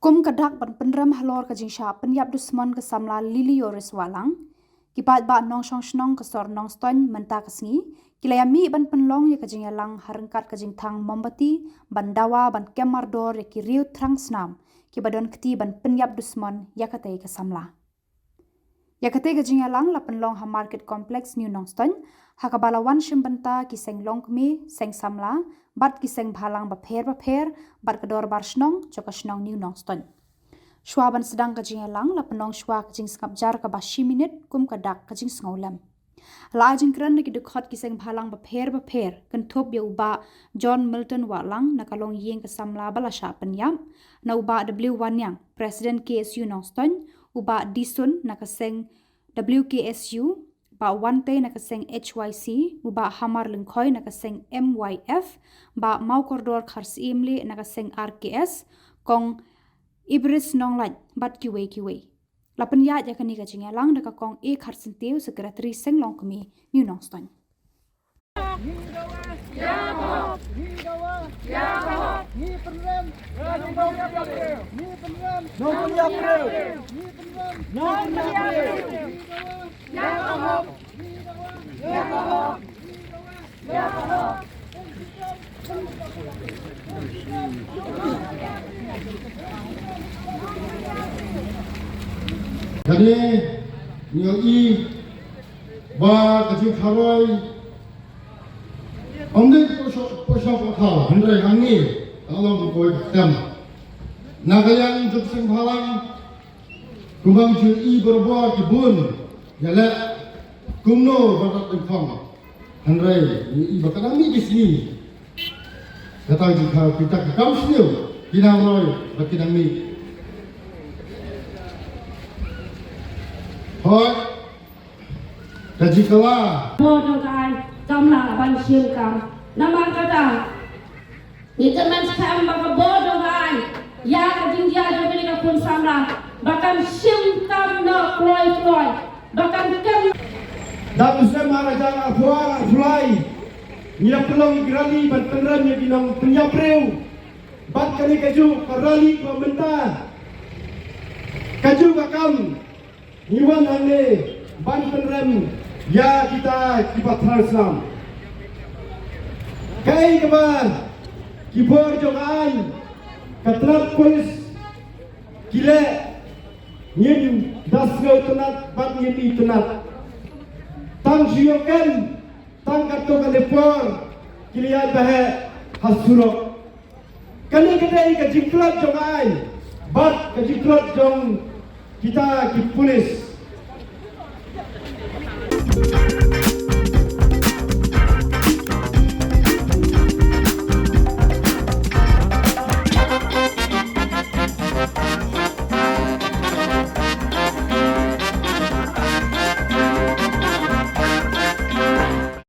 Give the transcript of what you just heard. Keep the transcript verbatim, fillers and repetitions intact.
Kum ka dak ban pynrem halor ka jingshah pynïap dusmon ka samla Lily Yoris Wahlang, ki paidbah nongshong shnong ka sor Nongstoiñ mynta ka sngi ki la ïamih ban pynlong ïa ka jingïalang ha ryngkat ka jingthang mombati ban dawa ban kem mardor ïa ki riew thrang snam kiba don kti ban pynïap dusmon ïa katei ka samla. Ïa katei ka jingïalang la pynlong ha Market Complex New Nongstoiñ, ha kaba la wan shim bynta ki seng longkmie, seng samla bad ki seng bhalang bapher bapher bad ka dorbar shnong jong ka shnong New Nongstoiñ. Shuwa ban sdang ka jingïalang la pynlong shuwa ka jingsngap jar kaba shi minit kum ka dak ka jingsngewlem. La ai jingkren na ki dkhot ki seng bhalang bapher bapher, kynthup ïa u Bah John Milton Wahlang na ka longïing ka samla ba la shah pynïap, na u Bah W Wanniang, President K S U Nongstoiñ, u Bah Disun na ka seng W K S U, Bah Wantei na ka seng H Y C, u Bah Hamar Lyngkhoi na ka seng M Y F, Bah Mawkordor Kharsyiem Lieh na ka seng R K S, Kong Ibris Nonglait bad kiwei kiwei. La pynïaid ïa kane ka jingïalang da ka Kong A Kharsyntiew, Secretary Seng Longkmie New Nongstoiñ. Kane ngi ïohi ba ka jingtharai ym dei pyrshah pyrshah ka thaw, hynrei hangne ka long kawei ka tem. Na ka liang jong seng bhalang, kumba ngi ju ïohi barabor ki bun ïaleh kumno ba rat nyngkong. Hynrei ngi ïohi ba ka dang mih ki sngi, kata jingtharai kita ki kam sniew ki nang roi ba ki dang mih. Hooid, ka jingkylla. Bor jong ka aiñ kam lah ban shim kam. Namar kata, ngi kyrmen skhem ba ka bor jong ka aiñ ïa ka jingjia jong kane ka khun samla ba kan shim kam noh kloi kloi, ba kan kem. Da u snem ar hajar arphew ar arphew lai, ngi la pynlong ïa ki rally ban pynrem ïa ki nongpynïap briew. Bad kane kajuh ka rally kaba mynta, kajuh ka kam, ngi wan hangne ban pynrem ïa kita kiba thrang snam. Kaei kaba ki bor jong ka aiñ, ka tnat pulit ki leh, ngim da sngewtynnat bad ngim itynnat. Tang shu ïoh kem, tang katto katne por ki la ïaid ba heh ha surok. Kane ka dei ka jingtlot jong ka aiñ bad ka jingtlot jong kita ki pulit.